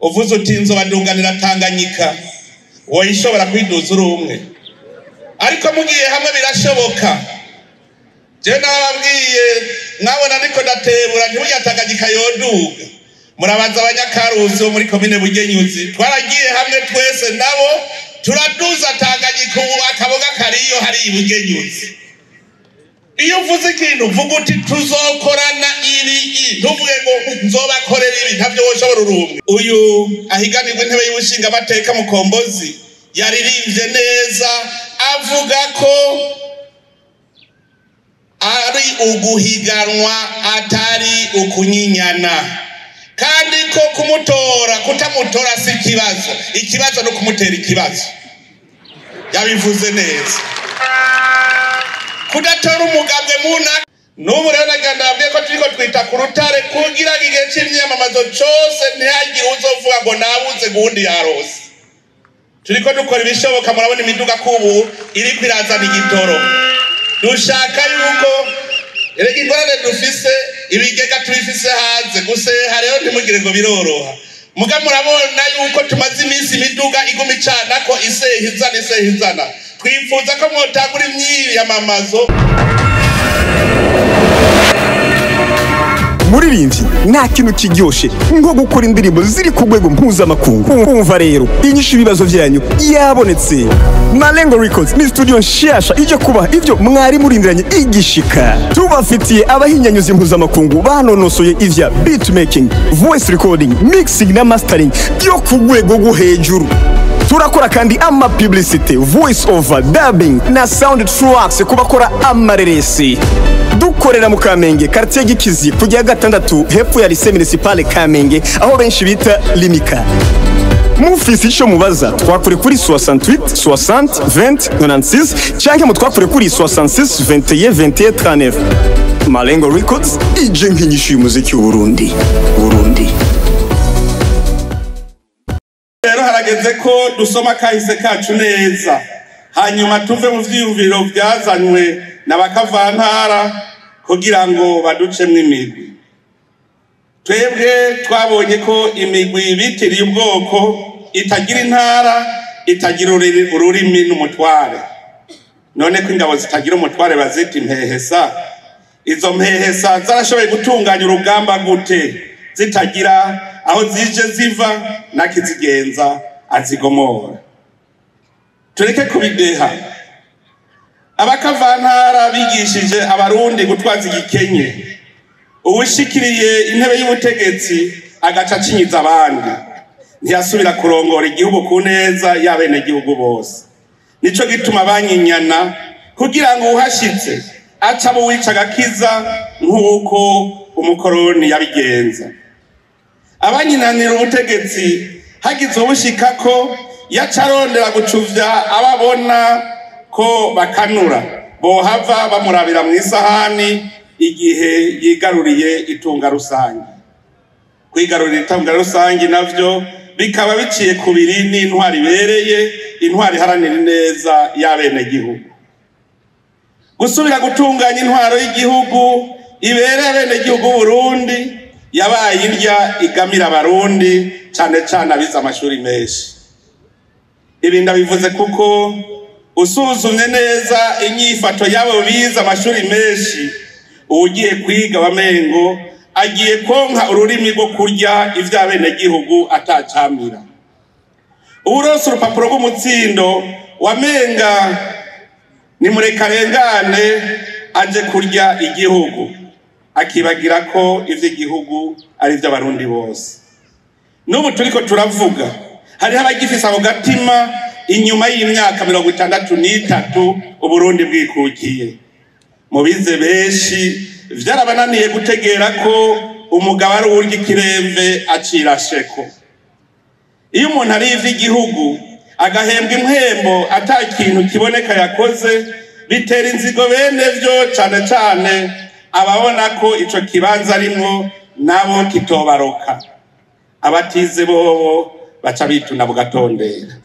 Uvuze uti nzobadunganira Tanganyika, woyishobora kwiduza uri umwe, ariko mugiye hamwe birashoboka. Jewe nababwiye, mwabona ndiko ndatebura, ntiburya Tanganyika yoduga. Murabaza abanyakarusi bo muri komine Bugenyuzi, twaragiye hamwe twese nabo turaduza Tanganyika, ubu akaboga kariyo hari Ibugenyuzi. Iyo uvuze ikintu uvuga uti tuzokorana ibi, ntuvuge ngo nzobakorera ibi, ntavyo woshobora uri umwe. Uyu ahiganirwa intebe y'ubushingamateka Mukombozi yaririmbye neza, avuga ko ari uguhiganwa atari ukunyinyana, kandi ko kumutora kutamutora si ikibazo, ikibazo no kumutera ikibazo. Yabivuze neza. Kudatora umugambwe muna n'ubu rero nagenda nabwiye ko turiko twita ku rutare kugira ngo igihe c'imyamamazo cose ntihagire uzovuga ngo nabuze guwundi yarose. Turiko dukora ibishoboka, murabona imiduga kubu iriko irazana igitoro. Dushaka yuko erega ingorane dufise, ibigega tubifise hanze guseha, rero ntimugire ngo biroroha. Muga murabona yuko tumaze iminsi imiduga iguma icana ko iseha izana, iseha izana. Twifuza ko mwotangura imyiyamamazo. Muririmbyi, nta kintu kiryoshe nko gukora indirimbo ziri ku rwego mpuzamakungu. Umva rero, inyishu ibibazo vyanyu yabonetse. Malengo Records ni studio nshasha ije kubaha ivyo mwari murindiranye igishika. Tubafitiye abahinyanyuzi mpuzamakungu banonosoye ivya beatmaking, voice recording, mixing na mastering byo ku rwego rwo hejuru. Turakora kandi ama publicity, voice over, dubbing na sound tracks ku bakora amareresi. Dukorera mu Kamenge, quartier Gikizi, kujya gatandatu hepfo ya lycée municipale Kamenge, aho benshi bita Limika. Mufise ico mubaza, twakure kuri 68 60 20 96 canke mutwakure kuri 66 21 21 39. Malengo Records ije nk'inyishu y'umuziki w'Uburundi. Burundi. Rero harageze ko dusoma kahise kacu neza, hanyuma tuve mu vyiyumviro vyazanywe na bakavantara kugira ngo baducemwo imigwi. Twebwe twabonye ko imigwi bitiriye ubwoko itagira intara, itagira ururimi n'umutware. None ko ingabo zitagira umutware bazita impehesa, izo mpehesa zarashoboye gutunganya urugamba gute zitagira aho zije ziva nakizigenza azigomora? Tureke kubideha. Abakavantara bigishije abarundi gutwaza igikenye, uwushikiriye intebe y'ubutegetsi agaca acinyiza abandi, ntiyasubira kurongora igihugu ku neza y'abenegihugu bose. Nico gituma banyinyana kugira ngo uwuhashitse aca abo uwica agakiza nk'uko umukoroni yabigenza. Abanyinanira ubutegetsi hagize ubushikako yaca arondera gucuvya ababona ko bakanura, bohava bamurabira mw'isahani igihe yigaruriye itunga rusange. Kwigarurira itunga rusange navyo bikaba biciye kubiri n'intwari ibereye, intwari iharanira ineza y'abenegihugu. Gusubira gutunganya intwaro y'igihugu ibereye abenegihugu Burundi yabaye indya igamira abarundi, cane cane abize amashuri menshi. Ibi ndabivuze kuko usuzumye neza inyifato y'abo bize amashuri menshi, uwugiye kwiga wamengo agiye konka ururimi rwo kurya ivy'abenegihugu atacamira. Uwuronse urupapuro rw'umutsindo wamenga ni murekarengane aje kurya igihugu, akibagira ko ivy'igihugu ari ivy'abarundi bose. N'ubu turiko turavuga hariho abagifise ako gatima inyuma y'imyaka 63 Uburundi bwikukiye. Mubize benshi vyarabananiye gutegera ko umugabo ari uwurya ikiremve acirasheko. Iyo umuntu ari ivy'igihugu agahembwa impembo ata kintu kiboneka yakoze, bitera inzigo bene vyo, cane cane ababona ko ico kibanza arimwo nabo kitobaroka. Abatize bobo baca bituna bugatondera.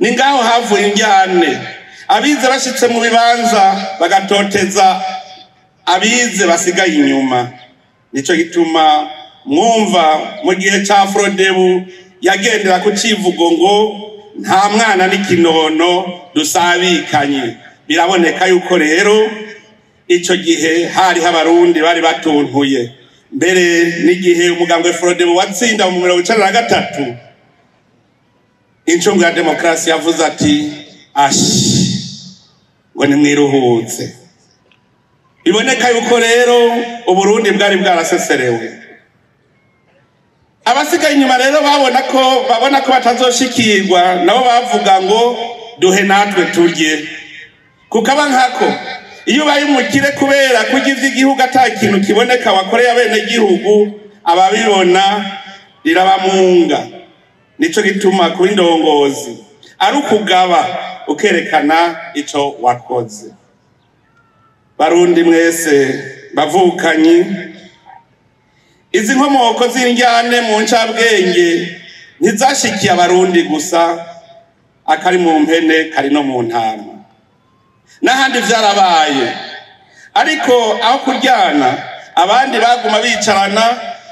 Ni ngaho havuye injyane, abize bashitse mu bibanza bagatoteza abize basigaye inyuma. Nico gituma Mwumva mu gihe ca Frodebu yagendera ku civugo ngo nta mwana n'ikinono dusabikanye. Biraboneka yuko rero ico gihe hariho abarundi bari batuntuye. Mbere n'igihe umugambwe Frodebu watsinda mu 1993, incungu ya demokarasi yavuze ati ashi ngo nimwiruhutse. Biboneka yuko rero Uburundi bwari bwaraseserewe. Abasigaye inyuma rero babona ko batazoshikirwa, nabo bavuga ngo duhe natwe turye. Kukaba nkako iyo ubaye umukire kubera kurya ivy'igihugu ata kintu kiboneka wakoreye abenegihugu, ababibona rirabamunga. Nico gituma kuba indongozi ari ukugaba ukerekana ico wakoze. Barundi mwese bavukanyi, izi nkomoko z'indyane mu ncabwenge ntizashikiye abarundi gusa, akari mu mpene kari no mu ntama, n'ahandi vyarabaye. Ariko aho kuryana abandi baguma bicarana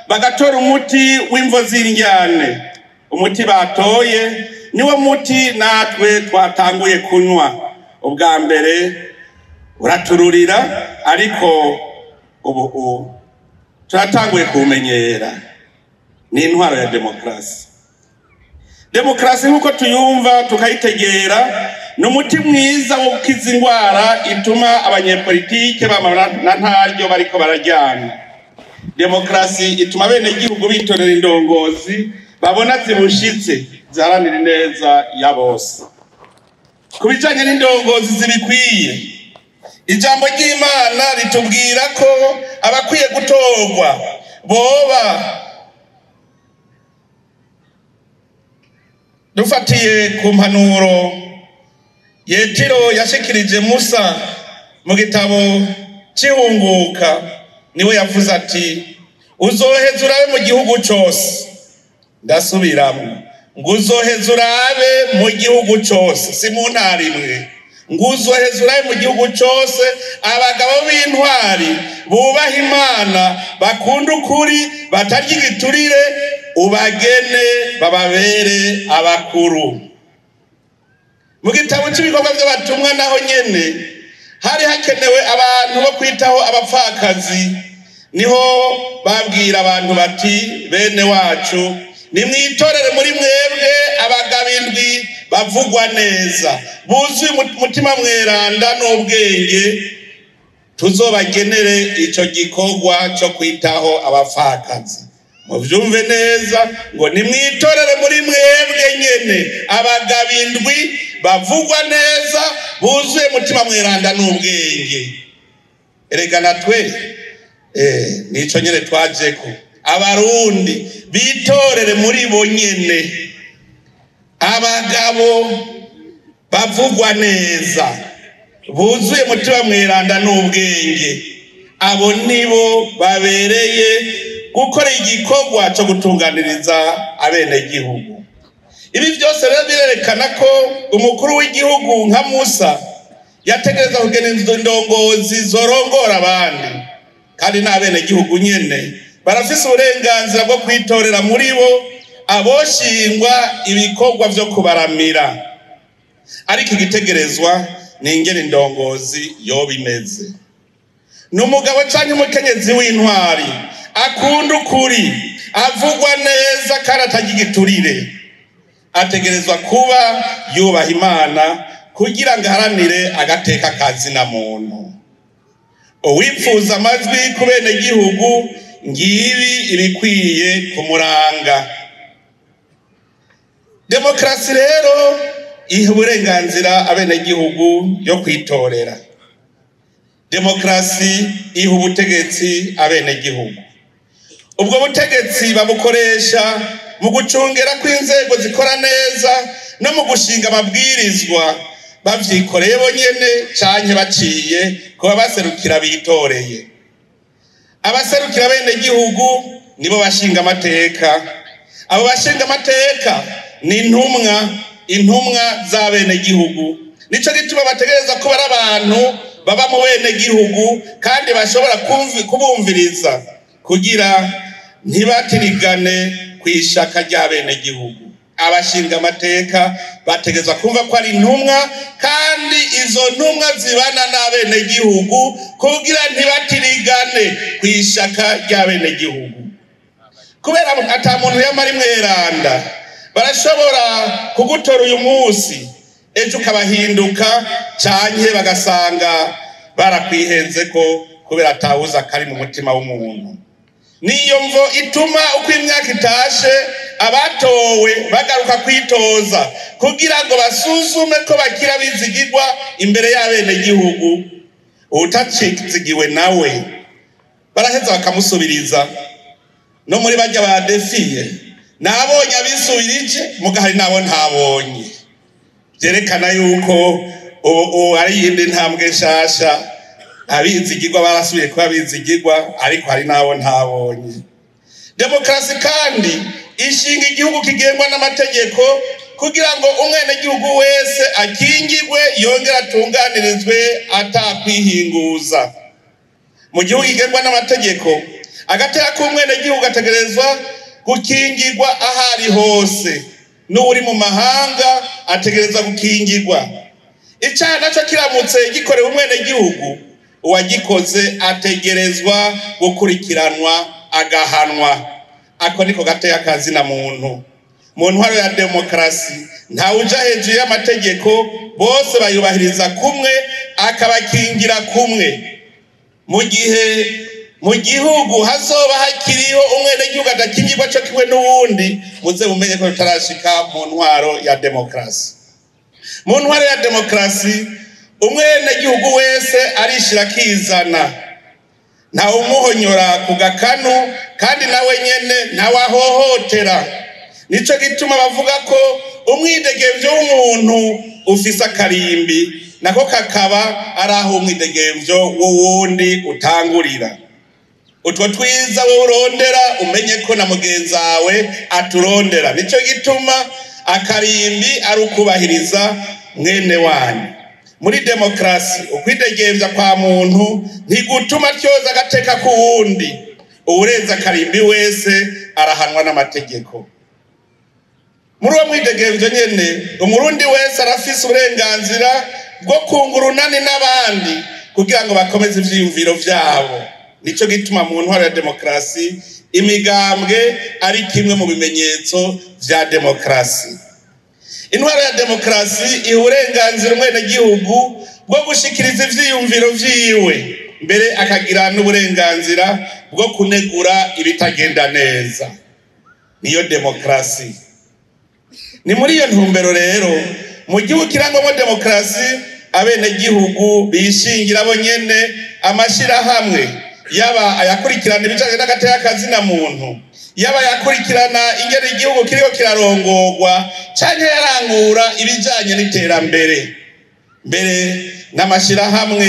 bagatora umuti w'imvo z'indyane. Umuti batoye niwo muti natwe twatanguye kunywa. Ubwa mbere uratururira, ariko ubu turatanguye kuwumenyera. Ni intwaro ya demokarasi. Demokarasi nk'uko tuyumva tukayitegera ni umuti mwiza wo gukiza indwara ituma abanyepolitike bama na ntaryo bariko bararyana. Demokarasi ituma abenegihugu bitorera indongozi babona zibushitse ziharanira ineza ya bose. Ku bijanye n'indongozi zibikwiye, ijambo ry'Imana ritubwira ko abakwiye gutorwa boba dufatiye ku mpanuro Yetiro yashikirije Musa mu gitabo c'ihunguka, niwe yavuze ati uzoheza urabe mu gihugu cose. Ndasubiramwo ngo uzoheza urabe mu gihugu cose, si mu ntara imwe, ngo uzoheza urabe mu gihugu cose abagabo b'intwari bubaha Imana, bakunda ukuri, batarya igiturire, ubagene bababere abakuru. Mu gitabo c'ibikorwa vy'abatumwa naho nyene hari hakenewe abantu bo kwitaho abapfakazi. Niho babwira abantu bati bene wacu nimwitorere muri mwebwe abagabo indwi bavugwa neza, buzuye umutima mweranda n'ubwenge, tuzobagenere ico gikorwa co kwitaho abapfakazi. Muvyumve neza ngo nimwitorere muri mwebwe nyene abagabo indwi bavugwa neza, buzuye umutima mweranda n'ubwenge. Erega natwe nico nyene twajeko, abarundi bitorere muri bo nyene abagabo bavugwa neza, buzuye umutima mweranda n'ubwenge. Abo nibo babereye gukora igikorwa co gutunganiriza abenegihugu. Ibi vyose rero birerekana ko umukuru w'igihugu nka Musa yategereza kugena indongozi zorongora abandi, kandi n'abenegihugu nyene barafise uburenganzira bwo kwitorera muri bo aboshingwa ibikorwa vyo kubaramira. Ariko igitegerezwa ni ingene indongozi yoba imeze. Ni umugabo canke umukenyezi w'intwari akunda ukuri, avugwa neza kandi atarya igiturire. Ategerezwa kuba yubaha Imana kugira ngo aharanire agateka ka zina muntu. Uwipfuza amajwi ku benegihugu ngibi ibikwiye kumuranga. Demokarasi rero iha uburenganzira abenegihugu yo kwitorera. Demokarasi iha ubutegetsi abenegihugu. Ubwo butegetsi babukoresha mu gucungera kw'inzego zikora neza no mu gushinga amabwirizwa bavyikoreye bonyene canke baciye kuba baserukira bitoreye. Abaserukira abenegihugu nibo bashinga amateka. Abo bashinga amateka ni intumwa z'abenegihugu. Nico gituma bategereza kuba ari abantu baba mu benegihugu kandi bashobora kubumviriza kugira ntibatirigane kw'ishaka ry'abenegihugu. Abashinga amateka bategezwa kumva ko ari intumwa, kandi izo ntumwa zibana n'abenegihugu kugira ntibatirigane kw'ishaka ry'abenegihugu. Kubera ata muntu yamara imweranda, barashobora kugutora uyu munsi, ejo ukabahinduka canke bagasanga barakwihenzeko kubera atawuza kari mu mutima w'umuntu. Niyo mvo ituma uko imyaka itashe abatowe bagaruka kwitoza kugira ngo basuzume ko bakira bizigirwa imbere y'abenegihugu. Utacizigiwe nawe baraheza bakamusubiriza. No muri barya badefiye nabonye abisubirije, muga hari nabo ntabonye, vyerekana yuko ubu ari iyindi ntambwe nshasha. Abizigirwa barasubiye kuba abizigirwa, ariko hari nabo ntabonye. Demokarasi kandi ishinga igihugu kigengwa n'amategeko kugira ngo umwenegihugu wese akingirwe yongere atunganirizwe atakwihinguza. Mu gihugu kigengwa n'amategeko, agateka k'umwenegihugu ategerezwa gukingirwa ahari hose, n'uri mu mahanga ategerezwa gukingirwa. Icaha naco kiramutse gikorewe umwenegihugu, uwagikoze ategerezwa gukurikiranwa agahanwa. Ako niko gateka kazina muntu. Mu ntwaro ya demokarasi ntawuja hejuru y'amategeko, bose bayubahiriza kumwe akabakingira kumwe. Mu gihe mu gihugu hazoba hakiriho umwenegihugu adakingirwa co kimwe n'uwundi, muze mumenye ko tutarashika mu ntwaro ya demokarasi. Mu ntwaro ya demokarasi umwenegihugu wese arishira akizana, ntawumuhonyora ku gakanu, kandi nawe nyene ntawahohotera. Nico gituma bavuga ko umwidegemvyo w'umuntu ufise akarimbi, nako kakaba ari aho umwidegemvyo w'uwundi utangurira. Utwo twiza wowe urondera, umenye ko na mugenzawe aturondera. Nico gituma akarimbi ari ukubahiriza mwene wanyu. Muri demokarasi ukwidegemvya kwa muntu ntigutuma tyoza agateka k'uwundi. Uwurenza akarimbi wese arahanwa n'amategeko. Muri uwo mwidegemvyo nyene, umurundi wese arafise uburenganzira bwo kunga urunani n'abandi kugira ngo bakomeze ivyiyumviro vyabo. Nico gituma mu ntwaro ya demokarasi imigambwe ari kimwe mu bimenyetso vya demokarasi. Intwaro ya demokarasi iha uburenganzira umwenegihugu bwo gushikiriza ivyiyumviro vyiwe, mbere akagira n'uburenganzira bwo kunegura ibitagenda neza. Niyo demokarasi. Ni muri iyo ntumbero rero, mu gihugu kirangwamo demokarasi, abenegihugu bishingira bo nyene amashirahamwe, yaba ayakurikirana ibijanye n'agateka kazina muntu, yaba ayakurikirana ingene igihugu kiriko kirarongorwa, canke yarangura ibijanye n'iterambere. Mbere n'amashirahamwe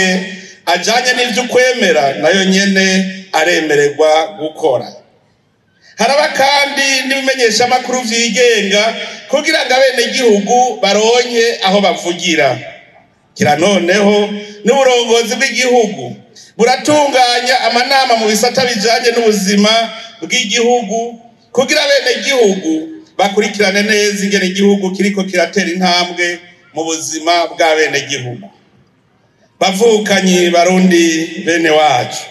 ajanye n'ivy'ukwemera nayo nyene aremererwa gukora. Haraba kandi n'ibimenyeshamakuru vyigenga kugira ngo abenegihugu baronke aho bavugira. Kira noneho n'uburongozi bw'igihugu buratunganya amanama mu bisata bijanye n'ubuzima bw'igihugu kugira abenegihugu bakurikirane neza ingene igihugu kiriko kiratera intambwe mu buzima bw'abenegihugu. Bavukanyi Barundi bene wacu,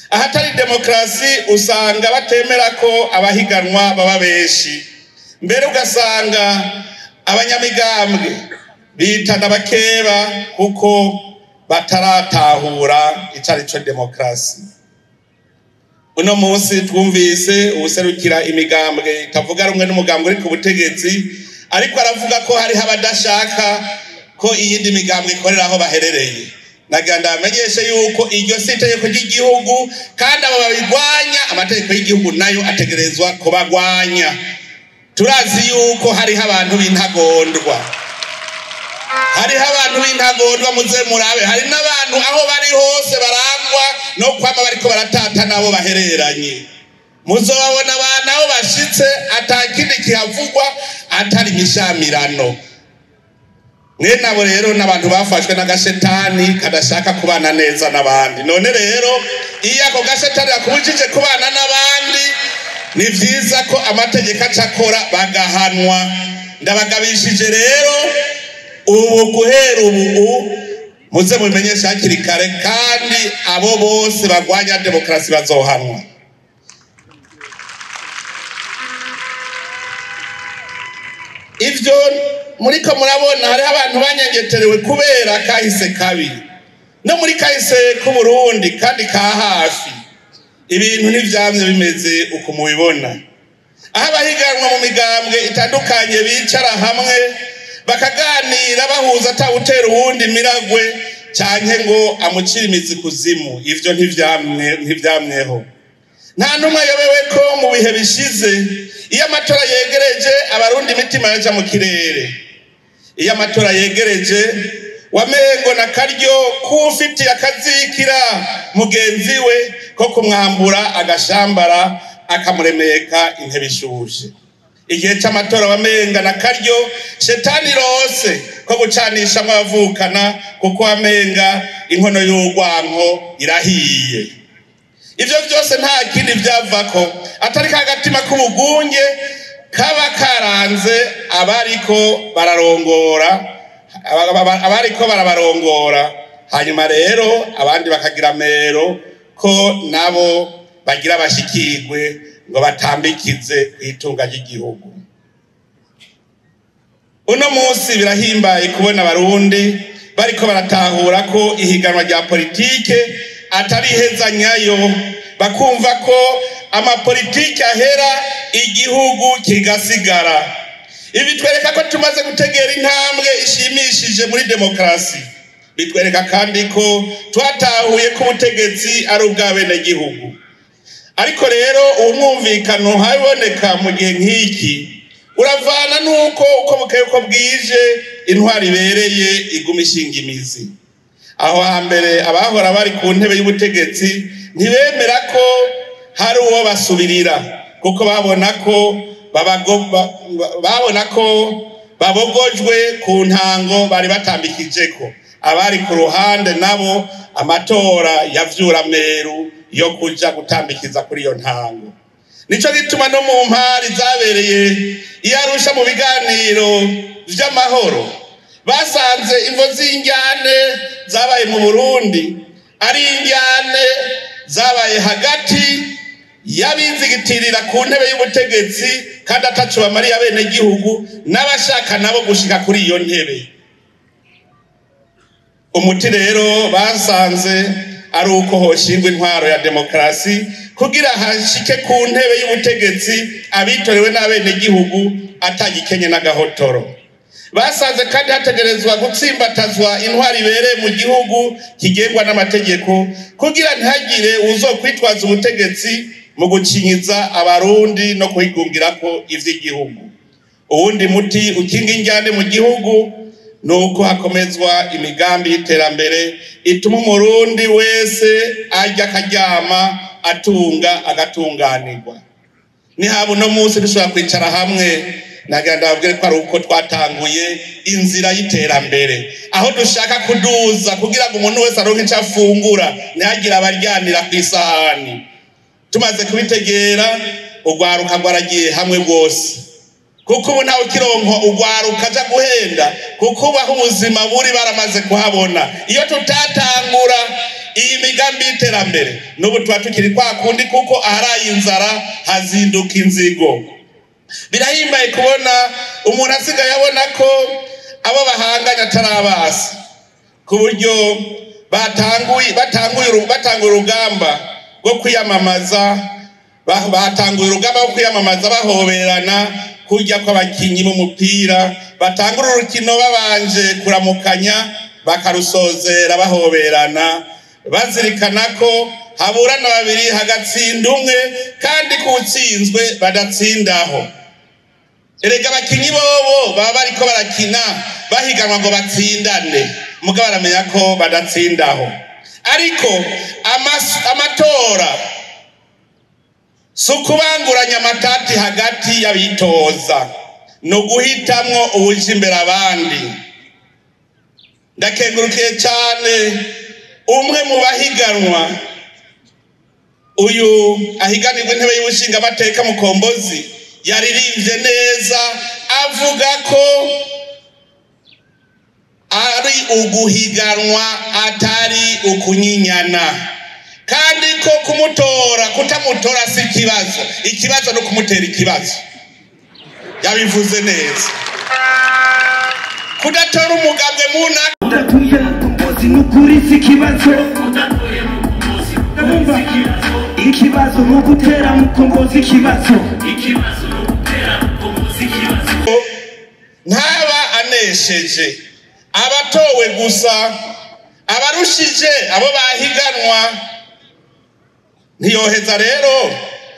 ahatari demokarasi usanga batemera ko abahiganwa baba benshi, mbere ugasanga abanyamigambwe bitana bakeba kuko bataratahura icari co demokarasi. Uno munsi twumvise uwuserukira imigambwe itavuga rumwe n'umugambwe uri ku butegetsi, ariko aravuga ko hariho abadashaka ko iyindi migambwe ikorera aho baherereye. Nagira ndabamenyeshe yuko iryo si itegeko ry'igihugu, kandi abo babigwanya amategeko y'igihugu nayo ategerezwa kubagwanya. Turazi yuko hariho abantu b'intagondwa, hariho abantu b'intagondwa, muze murabe, hari n'abantu aho bari hose barangwa no kwama bariko baratata nabo bahereranye. Muzobabona abantu aho bashitse atakindi kihavugwa atari imishamirano. Mwene abo rero n'abantu bafashwe n'agashetani kadashaka kubana neza n'abandi. None rero iyo ako gashetani kakubujije kubana n'abandi, ni vyiza ko amategeko acakora bagahanwa. Ndabagabishije rero ubu, guhera ubu muze mubimenyeshe hakiri kare, kandi abo bose bagwanya demokarasi bazohanwa. Ivyo muriko murabona, hariho abantu banyengeterewe kubera kahise kabi, no muri kahise k'Uburundi kandi ka hafi ibintu ntivyamye bimeze uko mubibona, aho abahiganwa mu migambwe itandukanye bicara hamwe bakaganira bahuza, atawutera uwundi miragwe canke ngo amucire imizi kuzimu. Ivyo ntivyamweho. Nta n'umwe ayobewe ko mu bihe bishize, iyo amatora yegereje, Abarundi imitima yaja mu kirere. Iyo amatora yegereje, wamengo na karyo k'ufitiye akazikira mugenzi we ko kumwambura agashambara, akamuremeka intebe ishushe. Igihe c'amatora wamenga na karyo shetani rose ko gucanishamwo abavukana, kuko wamenga inkono y'urwanko irahiye. Ivyo vyose nta kindi vyavako atari ka gatima k'ubugunge kaba karanze abariko bararongora, abariko barabarongora. Hanyuma rero abandi bakagira mero ko nabo bagira bashikirwe ngo batambikize kw'itunga ry'igihugu. Uno munsi birahimbaye kubona Abarundi bariko baratahura ko ihiganwa rya politike atari iheza nyayo, bakumva ko amapolitike ahera igihugu kigasigara. Ibi bitwereka ko tumaze gutegera intambwe ishimishije muri demokarasi. Bitwereka kandi ko twatahuye ko ubutegetsi ari ubw'abenegihugu. Ariko rero uwo mwumvikano haboneka mu gihe nk'iki uravana n'uko uko bukeye uko bwije intwari ibereye iguma ishinga imizi. Aho hambere abahora bari ku ntebe y'ubutegetsi ntibemera ko hari uwo basubirira, kuko babona ko babogojwe ku ntango bari batambikijeko. Abari ku ruhande nabo amatora yavyura meru yo kuja gutambikiza kuri iyo ntango. Nico gituma no mu mpari zabereye i Arusha mu biganiro vy'amahoro, basanze imvo z'injyane zabaye mu Burundi ari injyane zabaye hagati y'abizigitirira ku ntebe y'ubutegetsi kandi ataco bamariye abenegihugu, n'abashaka nabo gushika kuri iyo ntebe. Umuti rero basanze ari uko hoshingwa intwaro ya demokarasi kugira hashike ku ntebe y'ubutegetsi abitorewe n'abenegihugu atagikenye n'agahotoro. Basanze kandi hategerezwa gutsimbatazwa intwari ibereye mu gihugu kigengwa n'amategeko, kugira ntihagire uwuzokwitwaza ubutegetsi mu gucinyiza Abarundi no kwigungirako ivy'igihugu. Uwundi muti ukinga injyane mu gihugu nuko hakomezwa imigambi y'iterambere ituma Umurundi wese arya akaryama, atunga agatunganirwa. Nihaba uno munsi dushobora kwicara hamwe, nagira ndababwire ko ari uko twatanguye inzira y'iterambere, aho dushaka kuduza kugira ngo umuntu wese aronke ico afungura, ntihagire abaryanira kw'isahani. Tumaze kubitegera, urwaruka rwaragiye hamwe rwose, kuko ubu ntawe ukironka urwaruka aja guhenda, kuko ubaho ubuzima buri baramaze kuhabona. Iyo tutatangura iyi migambi y'iterambere, n'ubu tuba tukiri kwa kundi, kuko aharaye inzara hazinduka inzigo. Birahimbaye kubona umuntu asigaye abona ko abo bahanganye atarabasi, ku buryo batanguye urugamba rwo kwiyamamaza, batanguye urugamba rwo kwiyamamaza bahoberana, kurya kw'abakinyi b'umupira batangura urukino babanje kuramukanya, bakarusozera bahoberana, bazirikana ko haburana babiri hagatsinda umwe, kandi kuwutsinzwe badatsindaho. Erega abakinyi bobo baba bariko barakina bahiganwa ngo batsindane, mugabo baramenya ko badatsindaho. Ariko amatora si ukubanguranya amatati hagati y'abitoza, ni uguhitamwo uwuja imbere abandi. Ndakengurukiye cyane umwe mu bahiganwa, uyu ahiganirwa intebe y'ubushingamateka Mukombozi, yaririmbye neza avuga ko ari uguhiganwa atari ukunyinyana, kandi ko kumutora kutamutora si ikibazo, ikibazo no kumutera ikibazo. Yabivuze neza. Kudatora umugambwe munaka Udatuye Mukombozi n'ukuri si ikibazo, ikibazo ni ugutera Mukombozi ikibazo. Ntaba anesheje abatowe gusa, abarushije abo bahiganwa. Ntiyoheza rero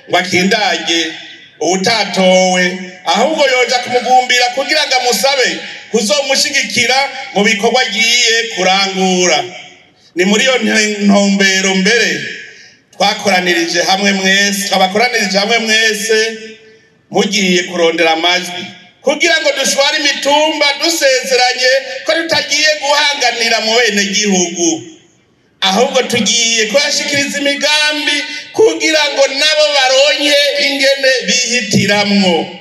ngo akindage uwutatowe, ahubwo yoja kumugumbira kugira ngo amusabe kuzomushigikira mu bikorwa agiye kurangura. Ni muri iyo ntumbero mbere twakoranirije hamwe mwese, twabakoranirije hamwe mwese mugiye kurondera amajwi, kugira ngo dushware imitumba dusezeranye ko tutagiye guhanganira mu bene gihugu, ahubwo tugiye kubashikiriza imigambi kugira ngo nabo baronke ingene bihitiramwo.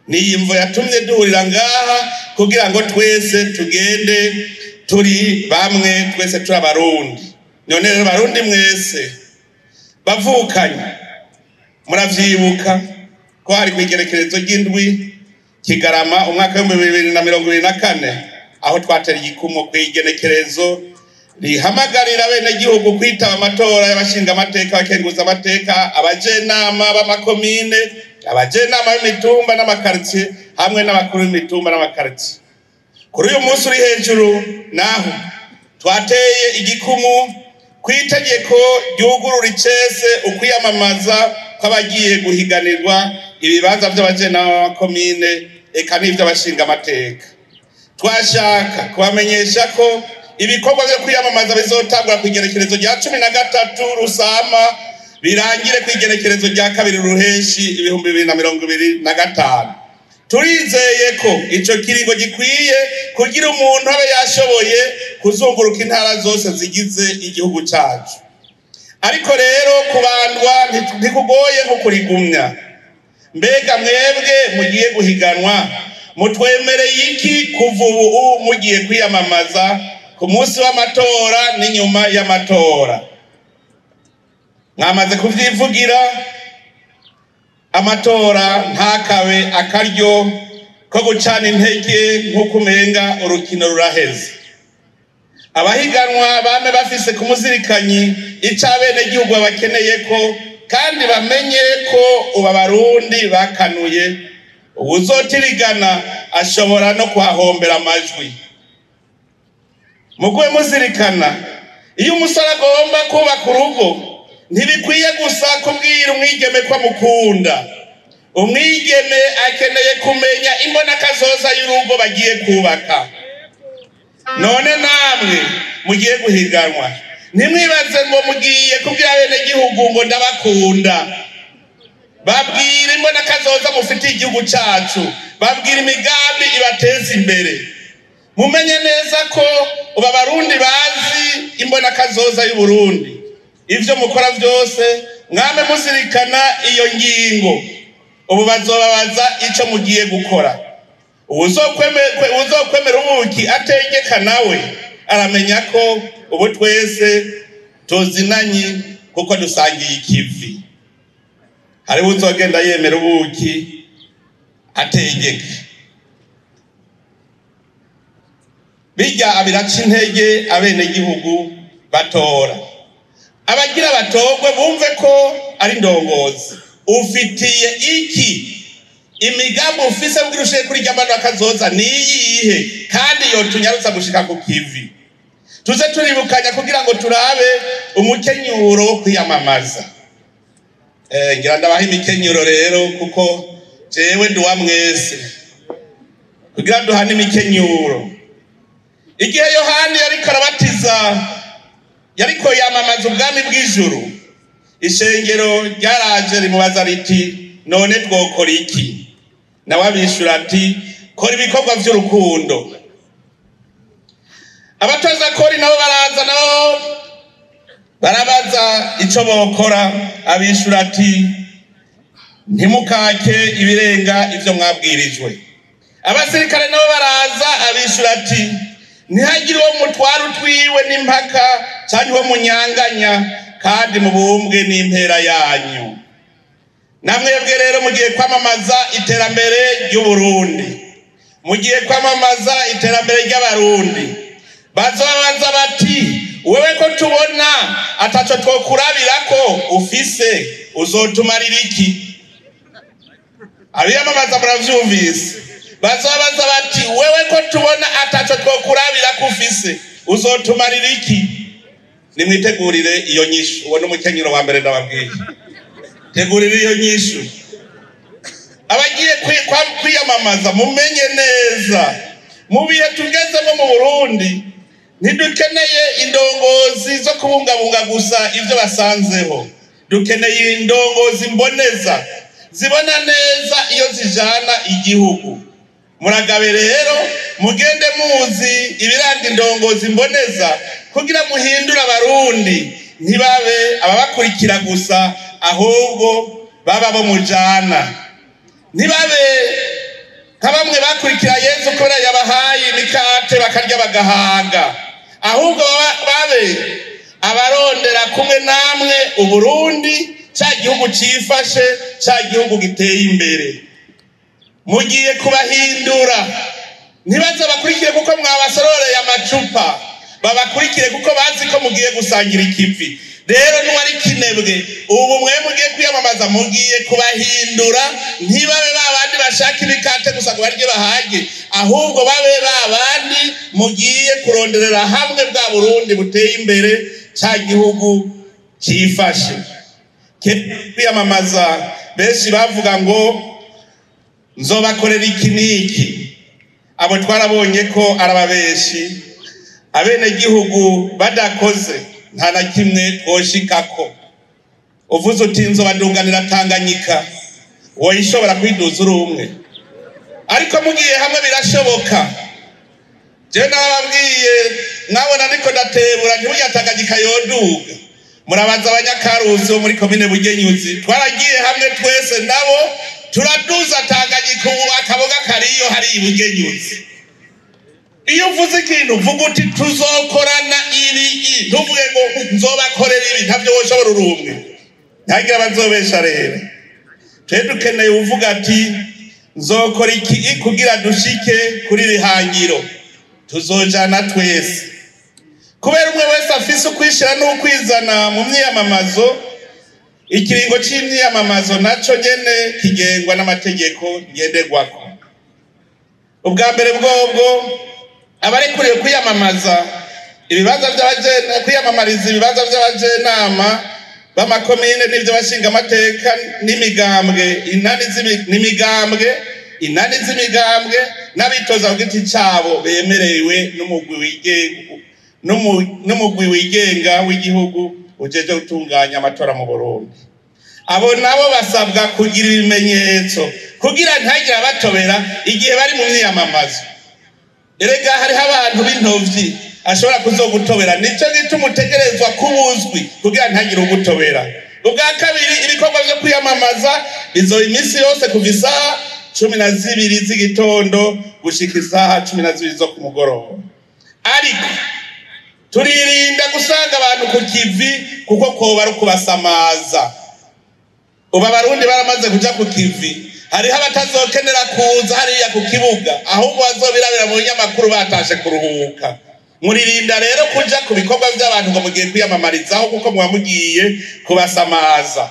Niyi mvo yatumye duhurira ngaha, kugira ngo twese tugende turi bamwe, twese turi Abarundi. None rero Barundi mwese bavukanye, muravyibuka ko hari kw'igerekerezo ry'indwi Kigarama umwaka w'ibihumbi bibiri na mirongo ibiri na kane, aho twatera igikumu kw'igenekerezo rihamagarira abenegihugu kwitaba amatora y'abashingamateka, abakenguzamateka, abajenama b'amakomine, abajenama b'imitumba n'amakaritsiye, hamwe n'abakuru b'imitumba n'amakaritsiye. Kuri uyu munsi uri hejuru naho twateye igikumu kw'itegeko ryugurura icese ukwiyamamaza kw'abagiye guhiganirwa ibibanza vy'abajenama b'amakomine eka n'ivy'abashingamateka. Twashaka kubamenyesha ko ibikorwa vyo kwiyamamaza bizotangura kw'igenekerezo rya 13 Rusama birangire kw'igenekerezo rya 2 Ruheshi 2025. Turizeye ko ico kiringo gikwiye kugira umuntu abe yashoboye kuzunguruka intara zose zigize igihugu cacu. Ariko rero kubandwa ntikugoye nko kurigumya. Mbega mwebwe mugiye guhiganwa mutwemereye iki kuva ubu mugiye kwiyamamaza ku munsi w'amatora n'inyuma y'amatora? Mwamaze kuvyivugira, amatora ntakabe akaryo ko gucana intege nk'uko umenga urukino ruraheze. Abahiganwa bame bafise ku muzirikanyi ico abenegihugu babakeneye ko, kandi bamenye ko ubu Abarundi bakanuye, uwuzotirigana ashobora no kuhahombera amajwi. Mugume muzirikana, iyo umusore agomba kubaka urugo ntibikwiye gusa kubwira umwigeme ko amukunda. Umwigeme akeneye kumenya imbonakazoza y'urugo bagiye kubaka. None namwe mugiye guhiganwa, ntimwibaze ngo mugiye kubwira abenegihugu ngo ndabakunda. Babwire imbonakazoza mufitiye igihugu cacu, babwire imigambi ibateza imbere. Mumenye neza ko ubu Abarundi bazi imbonakazoza y'Uburundi. Ivyo mukora vyose mwame muzirikana iyo ngingo. Ubu bazobabaza ico mugiye gukora. Uwuzokwemera ubuki ategeka nawe aramenya ko ubu twese tuzinanye kuko dusangiye ikivi. Hariho uzogenda yemera ubuki ategeka, bijya abiraca intege abenegihugu batora. Abagira batogwe bumve ko ari ndongozi. Ufitiye iki imigambi ufise kugira ushike kuri irya mbano akazoza niyihe, kandi yotunyarutsa gushika ku kivi. Tuze turibukanya kugira ngo turabe umukenyuro wo kwiyamamaza. Ngira ndabaha imikenyuro rero, kuko jewe ndi uwa mwese, kugira duhane imikenyuro. Igihe Yohani yariko arabatiza, yariko yamamaza ubwami bw'ijuru, ishengero ryaraje rimubaza riti none twokora iki? Nawe abishura ati kora ibikorwa vy'urukundo. Abatoza kori nabo baraza, nabo barabaza ico bokora. Abishura ati ntimukake ibirenga ivyo mwabwirijwe. Abasirikare nabo baraza, abishura ati ntihagire uwo mutwara utwiwe n'impaka canke uwo munyanganya, kandi mubumbwe n'impera yanyu. Namwebwe rero mugiye kwamamaza iterambere ry'Uburundi, mugiye kwamamaza iterambere ry'Abarundi. Bazobabaza bati wewe ko tubona ataco twokurabirako ufise, uzotumarira iki? Abiyamamaza muravyumvise. Bazobabaza bati wewe ko tubona ataco twokurabirako ufise, uzotumarira iki? Nimwitegurire iyo nyishu. Uwo n'umukenyero wa mbere ndababwiye, tegurire iyo nyishu. Abagiye kwiyamamaza mumenye neza, mu bihe tugezemo mu Burundi ntidukeneye indongozi zo kubungabunga gusa ivyo basanzeho, dukeneye indongozi mboneza zibona neza iyo zijana igihugu. Muragabe rero mugende muzi ibiranga indongozi mboneza kugira muhindure Abarundi, ntibabe ababakurikira gusa, ahubwo baba bo mujana. Ntibabe nka bamwe bakurikira Yezu kubera yabahaye imikate bakarya bagahaga, ahubwo babe abarondera kumwe namwe Uburundi, ca gihugu cifashe, ca gihugu giteye imbere. Mugiye kubahindura, ntibaze bakurikire kuko mwabasororeye amacupa, babakurikire kuko bazi ko mugiye gusangira ikivi. Rero n'uwari kinebwe, ubu mwe mugiye kwiyamamaza mugiye kubahindura, ntibabe babandi bashaka imikate gusa ngo barye bahage, ahubwo babe babandi mugiye kuronderera hamwe bwa Burundi buteye imbere, ca gihugu cifashe. Kwiyamamaza benshi bavuga ngo nzobakorera iki n'iki, abo twarabonye ko arababeshi. Abenegihugu badakoze nta na kimwe twoshikako. Uvuze uti nzobadunganira Tanganyika, woyishobora kwiduza uri umwe, ariko mugiye hamwe birashoboka. Jewe nababwiye, mwabona ndiko ndatebura ntiburya Tanganyika yoduga. Murabaza abanyakarusi bo muri komine Bugenyuzi, twaragiye hamwe twese nabo turaduza Tanganyika, ubu akaboga kariyo hari Bugenyuzi. Iyo uvuze ikintu uvuga uti tuzokorana ibi, ntuvuge ngo nzobakorera ibi, ntavyo woshobora uri umwe. Ntagira abazobesha rero. Twe dukeneye uvuga ati nzokora iki kugira dushike kuri rihangiro, tuzojana twese. Kubera umwe wese afise ukwishira n'ukwizana mu myiyamamazo, ikiringo c'imyiyamamazo naco nyene kigengwa n'amategeko ngenderwako. Ubwa mbere bwobwo abarekuriwe kwiyamamaza ibibanza by'abajene, kwiyamamariza ibibanza by'abajenama b'amakomine n'ivy'abashingamateka n'imigambwe, inani n'imigambwe, inani z'imigambwe n'abitoza ku giti cabo bemerewe n'umugwi wigenga w'igihugu ujeje gutunganya amatora mu Burundi. Abo nabo basabwa kugira ibimenyetso kugira ntihagire abatobera igihe bari mu myiyamamazo. Erega hariho abantu b'intovyi ashobora kuzogutobera, nico gituma utegerezwa kubuzwi kugira ntihagire ugutobera. Ubwa kabiri, ibikorwa vyo kwiyamamaza bizoba iminsi yose kuva isaha 12 z'igitondo gushika isaha 12 zo ku mugoroba. Ariko turirinda gusanga abantu ku kivi kuko koba ari ukubasamaza. Ubu Abarundi baramaze kuja ku kivi, hariho abatazokenera kuza hariya ku kibuga, ahubwo bazobirabira mu binyamakuru batashe kuruhuka. Muririnda rero kuja ku bikorwa vy'abantu ngo mugiye kwiyamamarizaho, kuko muba mugiye kubasamaza.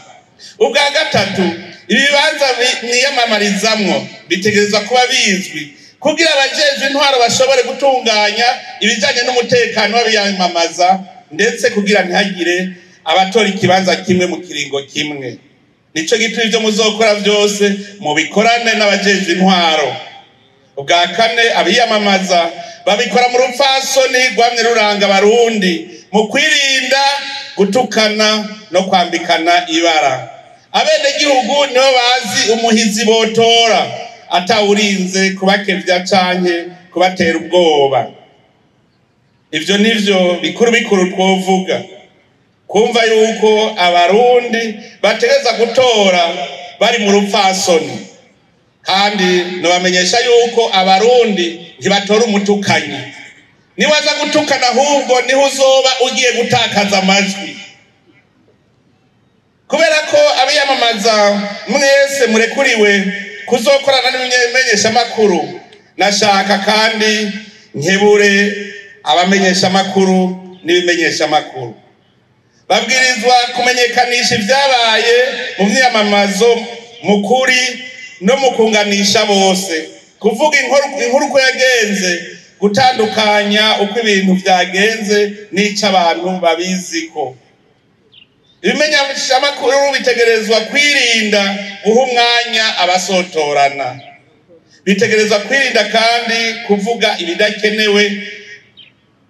Ubwa gatatu, ibibanza mwiyamamarizamwo bitegerezwa kuba bizwi kugira abajejwe intwaro bashobore gutunganya ibijanye n'umutekano w'abiyamamaza, ndetse kugira ntihagire abatora ikibanza kimwe mu kiringo kimwe. Nico gituma ivyo muzokora vyose mubikorane n'abajejwe intwaro. Ubwa kane, abiyamamaza babikora mu rupfasoni rwamye ruranga Abarundi mu kwirinda gutukana no kwambikana ibara. Abenegihugu nibo bazi umuhizi botora, atawurinze kubakevya canke kubatera ubwoba. Ivyo nivyo bikuru bikuru twovuga. Kumva yuko abarundi bategeza gutora bari mu rupfasoni, kandi nobamenyesha yuko abarundi ntibatora umutukanyi. Niwaza gutukana ahubwo niho uzoba ugiye gutakaza amajwi, kubera ko abiyamamaza mwese murekuriwe kuzokorana n'ibimenyeshamakuru. Nashaka kandi nkebure abamenyeshamakuru n'ibimenyeshamakuru babwirizwa kumenyekanisha ibyabaye mu myamamazo mu kuri no mu kunganisha bose, kuvuga inkuru uko yagenze, gutandukanya uko ibintu byagenze n'ico abantu babiziko. Ibimenyeshamakuru bitegerezwa kwirinda guha umwanya abasotorana, bitegerezwa kwirinda kandi kuvuga ibidakenewe,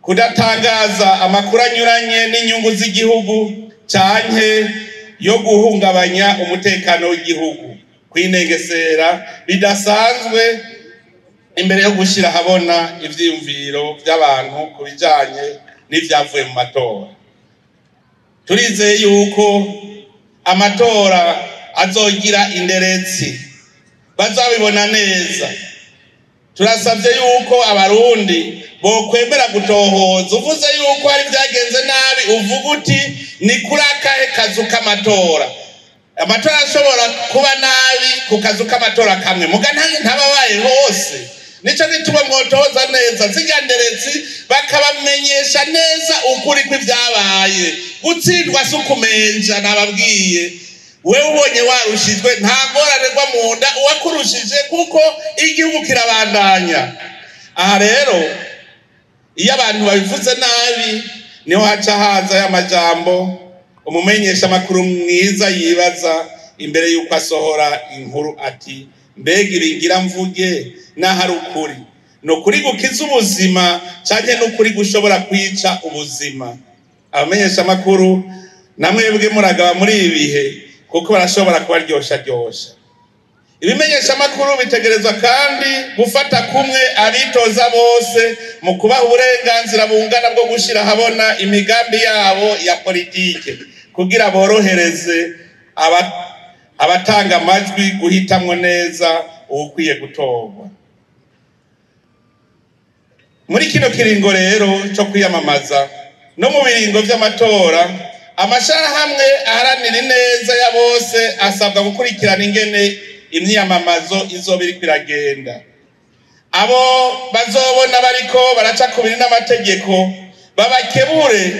kudatangaza amakuru anyuranye n'inyungu z'igihugu canke yo guhungabanya umutekano w'igihugu, kwinengesera bidasanzwe imbere yo gushira habona ivyiyumviro vy'abantu ku bijanye n'ivyavuye mu matora. Turizeye yuko amatora azogira inderetsi, bazabibona neza. Turasavye yuko abarundi bokwemera gutohoza. Uvuze yuko hari vyagenze nabi, uvuga uti ni kuri akahe kazu k'amatora. Amatora ashobora kuba nabi ku kazu k'amatora kamwe, muga ntababaye hose. Nico gituma mwotohoza neza zirya nderetsi, bakabamenyesha neza ukuri kw'ivyabaye. Gutsindwa si ukumenja, nababwiye. Wewe ubonye warushijwe nta ngorane rwa munda uwakurushije, kuko igihugu kirabandanya. Aha rero iyo abantu babivuze nabi niho haca haza y'amajambo umumenyesha amakuru mwiza yibaza imbere yuko asohora inkuru ati mbega ibingira mvuge n'ahari ukuri, ni ukuri gukiza ubuzima canke n'ukuri gushobora kwica ubuzima. Abamenyesha amakuru namwebwe muragaba muri ibi bihe, kuko barashobora kubaryosha-ryosha. Ibimenyesha amakuru bitegerezwa kandi gufata kumwe abitoza bose mu kubaha uburenganzira bungana bwo gushira habona imigambi yabo ya politike, kugira borohereze abatanga amajwi guhitamwo neza uwukwiye gutorwa. Muri kino kiringo rero co kwiyamamaza no mu biringo vy'amatora, amashirahamwe aharanira ineza ya bose asabwa gukurikirana ingene imyiyamamazo izoba iriko iragenda. Abo bazobona bariko baraca kubiri n'amategeko babakebure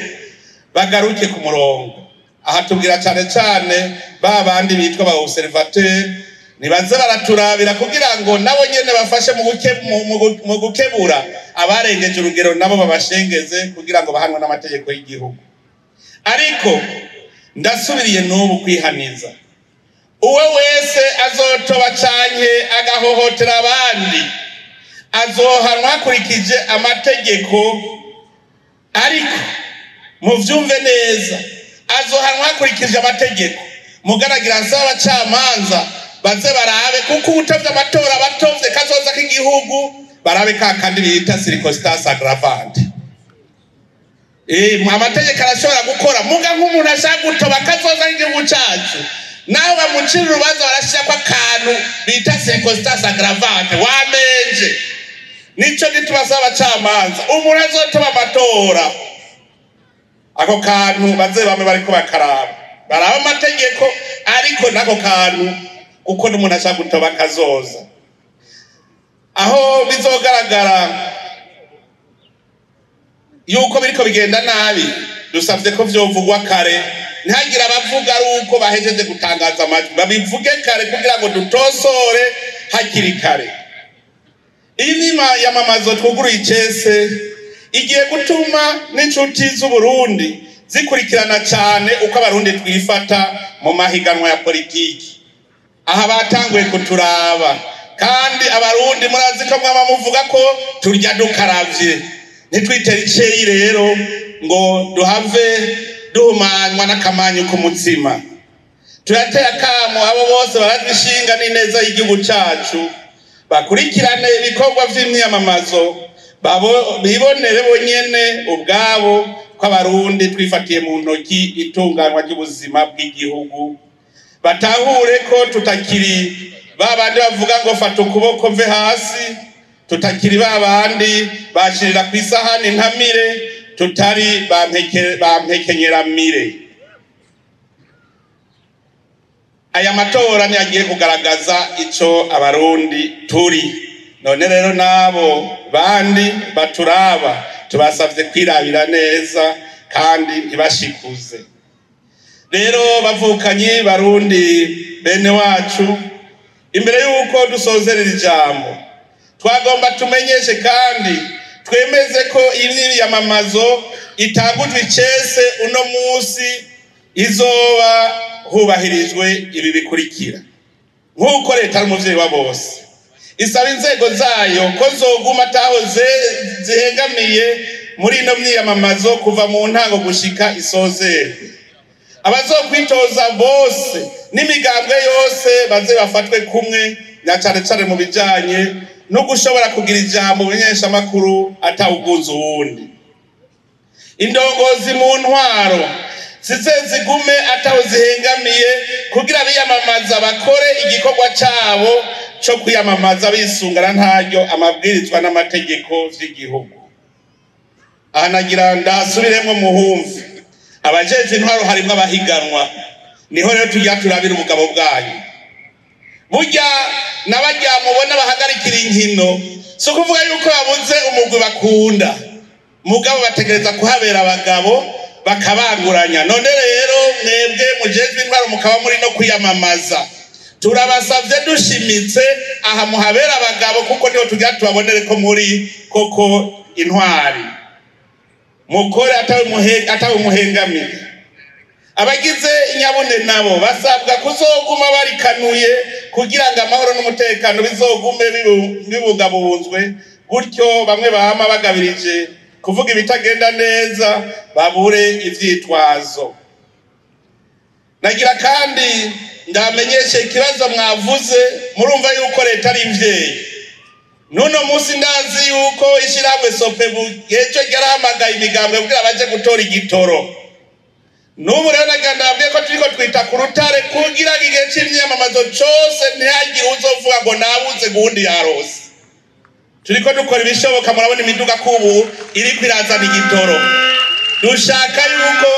bagaruke ku murongo. Aha tubwira cane cane ba bandi bitwa ba observateur, nibaze baraturabira kugira ngo nabo nyene bafashe mu gukebura abarengeje urugero, nabo babashengeze kugira ngo bahanwe n'amategeko y'igihugu. Ariko ndasubiriye n'ubu kwihaniza uwe wese azotoba canke agahohotera abandi azohanwa hakurikije amategeko. Ariko muvyumve neza, azohanwa hakurikije amategeko. Mugaragira nsaba abacamanza baze barabe, kuko ubutovye amatora batovye kazoza k'igihugu, barabe ka kandi bita circonstance aggravante. Amategeko arashobora gukora, muga nk'umuntu ashaka gutoba kazoza k'igihugu cacu, naho bamucira urubanza barashirako akantu bita circonstance aggravante, wamenje. Nico gituma asaba abacamanza umuntu azotoba amatora ako kantu baze bame bariko bakaraba, baraba amategeko, ariko nako kantu kuko n'umuntu ashaka gutoba kazoza. Aho bizogaragara yuko biriko bigenda nabi, dusavye ko vyovugwa kare, ntihagire abavuga ari uko bahejeje gutangaza amajwi, babivuge kare kugira ngo dutosore hakiri kare. Iyi myiyamamazo twuguruye icese igiye gutuma n'inshuti z'Uburundi zikurikirana cane uko abarundi twifata mu mahiganwa ya politiki. Aha batanguye kuturaba, kandi abarundi murazi ko mwaba muvuga ko turya dukaravye, ntitwitere iceyi rero ngo duhave duhumanywa n'akamanyu k'umutsima. Turateye akamo abo bose barazishinga n'ineza y'igihugu cacu, bakurikirane ibikorwa vy'imyiyamamazo, Bibonere bonyene ubwabo ko Abarundi twifatiye mu ntoki itunganywa ry'ubuzima bw'igihugu, batahure ko tutakiri babandi bavuga ngo fata ukuboko mve hasi, tutakiri babandi bashirira ku isahani ntamire, tutari bampekenyeramire. Aya matora ni agiye kugaragaza ico Abarundi turi. None rero nabo bandi baturaba tubasavye kwirabira neza kandi ntibashikuze. Rero bavukanyi Barundi bene wacu, imbere yuko dusozerera ijambo twagomba tumenyeshe kandi twemeze ko imyiyamamazo itangujwe icese uno musi izoba hubahirijwe ibi bikurikira. Nk'uko leta ari umuvyeyi wa bose, isaba inzego zayo ko zoguma ataho zihengamiye muri ino myiyamamazo kuva mu ntango gushika isozerwe. Abazokwitoza bose n'imigambwe yose baze bafatwe kumwe, na cane cane mu bijanye no gushobora kugira ijambo mu menyeshamakuru atawugunza uwundi. Indongozi mu ntwaro zize zigume ataho zihengamiye kugira biyamamaza bakore igikorwa cabo co kwiyamamaza bisungana ntaryo amabwirizwa n'amategeko vy'igihugu. Aha nagira ndasubiremwo muhumve, abajejwe intwaro harimwo abahiganwa, niho rero tujya turabira ubugabo bwanyu. Burya n'abarya mubona bahagarikira inkino, si ukuvuga yuko babuze umugwi bakunda, mugabo bategereza kuhabera abagabo bakabanguranya. None rero mwebwe mujejwe intwaro mukaba muri no kwiyamamaza, turabasavye dushimitse aha muhabera abagabo, kuko niho tujya tubabonere ko muri koko intwari. Mukore atawe muhengamiye. Abagize inyabune nabo basabwa kuzoguma barikanuye kugira ngo amahoro n'umutekano bizogume bibungabunzwe, gutyo bamwe bahama bagabirije kuvuga ibitagenda neza babure ivyitwazo. Nagira kandi ndamenyeshe ikibazo mwavuze, murumva yuko leta ari imvyeyi. Nuno musi ndazi yuko ishirahamwe Sopebu ejo ryarahamagaye imigambwe kugira baje gutora igitoro. N'ubu rero nagira ndababwiye ko turiko twita ku rutare kugira ngo igihe c'imyiyamamazo cose ntihagire uzovuga ngo nabuze guwundi yarose. Turiko dukora ibishoboka, murabona imiduga kubu iriko irazana igitoro. Dushaka yuko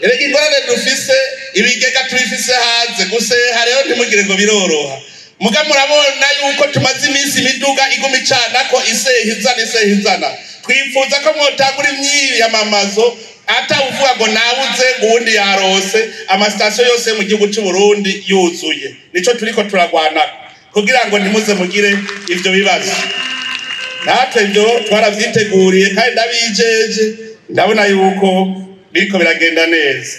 erega ingorane dufise, ibigega tubifise hanze, guseha rero ntimugire ngo biroroha. Muga murabona yuko tumaze iminsi imiduga iguma icanako iseha izana iseha izana. Twifuza ko mwotangura imyiyamamazo atawuvuga ngo nabuze uwundi yarose, amasitasiyo yose mu gihugu c'u Burundi yuzuye. Nico turiko turagwana kugira ngo ntimuze mugire ivyo bibazo. Natwe ivyo twaravyiteguriye kandi ndabijeje, ndabona yuko biriko biragenda neza.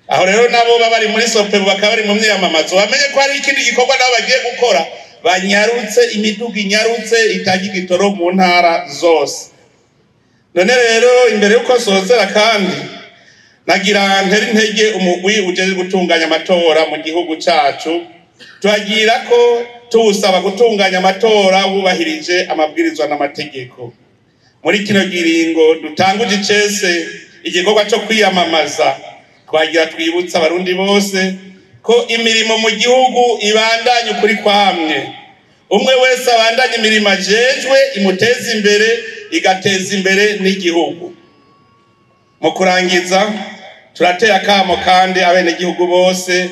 Aho rero nabo baba bari muri Sopebu bakaba bari mu myiyamamazo, bamenye ko hari ikindi gikorwa nabo bagiye gukora, banyarutse imiduga inyarutse itange igitoro mu ntara zose. None rero imbere yuko sozera kandi nagira ntere intege umugwi ujejwe gutunganya amatora mu gihugu cacu, turagira ko tuwusaba gutunganya amatora wubahirije amabwirizwa n'amategeko. Muri kino giringo dutanguje icese igikorwa co kwiyamamaza, twagira twibutsa Abarundi bose ko imirimo mu gihugu ibandanye ukuri kwamwe. Umwe wese abandanye imirimo ajejwe imuteza imbere, igateza imbere n'igihugu. Mu kurangiza turateye akamo kandi abenegihugu bose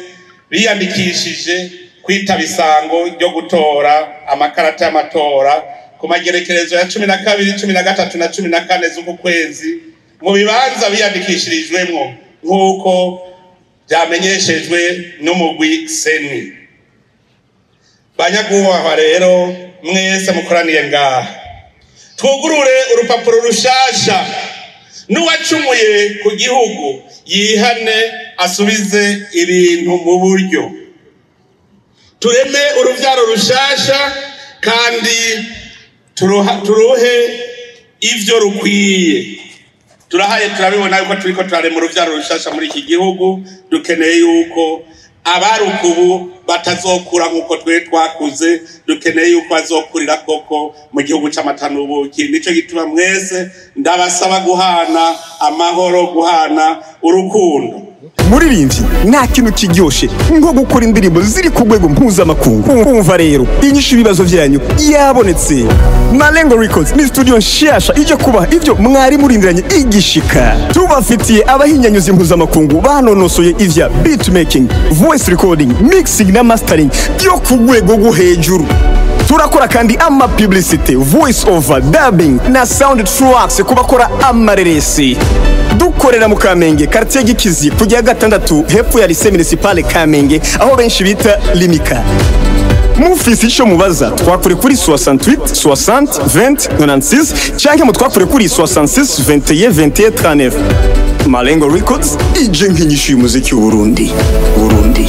biyandikishije kwitaba isango ryo gutora amakarata y'amatora ku magerekerezo ya 12, 13 na 14 z'uku kwezi mu bibanza biyandikishirijwemwo nk'uko vyamenyeshejwe n'umugwi Seni. Banyagubahwa rero mwese mukoraniye ngaha, twugurure urupapuro rushasha, n'uwacumuye ku gihugu yihane asubize ibintu mu buryo. Tureme uruvyaro rushasha kandi turuhe ivyo rukwiye. Turahaye turabibona yuko turiko turarema uruvyaro rushasha muri iki gihugu, dukeneye yuko Abaruka ubu batazokura nk'uko twe twakuze. Dukeneye yuko bazokurira koko mu gihugu c'amata n'ubuki. Nico gituma mwese ndabasaba guhana amahoro, guhana urukundo. Muririmbyi, nta kintu kiryoshe nko gukora indirimbo ziri ku rwego mpuzamakungu. Umva rero, inyishu ibibazo byanyu yabonetse. Malengo Records ni studio nshasha ije kubaha ivyo mwari murindiranye igishika. Tubafitiye abahinyanyuzi mpuzamakungu banonosoye ivya beatmaking, voice recording, mixing na mastering byo ku rwego rwo hejuru. Turakora kandi ama publicity, voice over, dubbing na sound tracks ku bakora amareresi. Dukorera mu Kamenge, quartier Gikizi, kujya gatandatu, hepfo ya Lycée Municipale Kamenge, aho benshi bita Limika. Mufise ico mubaza, twakure kuri 68 60 20 96 canke mutwakure kuri 66 21 21 39. Malengo Records ije nk'inyishu y'umuziki w'Uburundi, Burundi.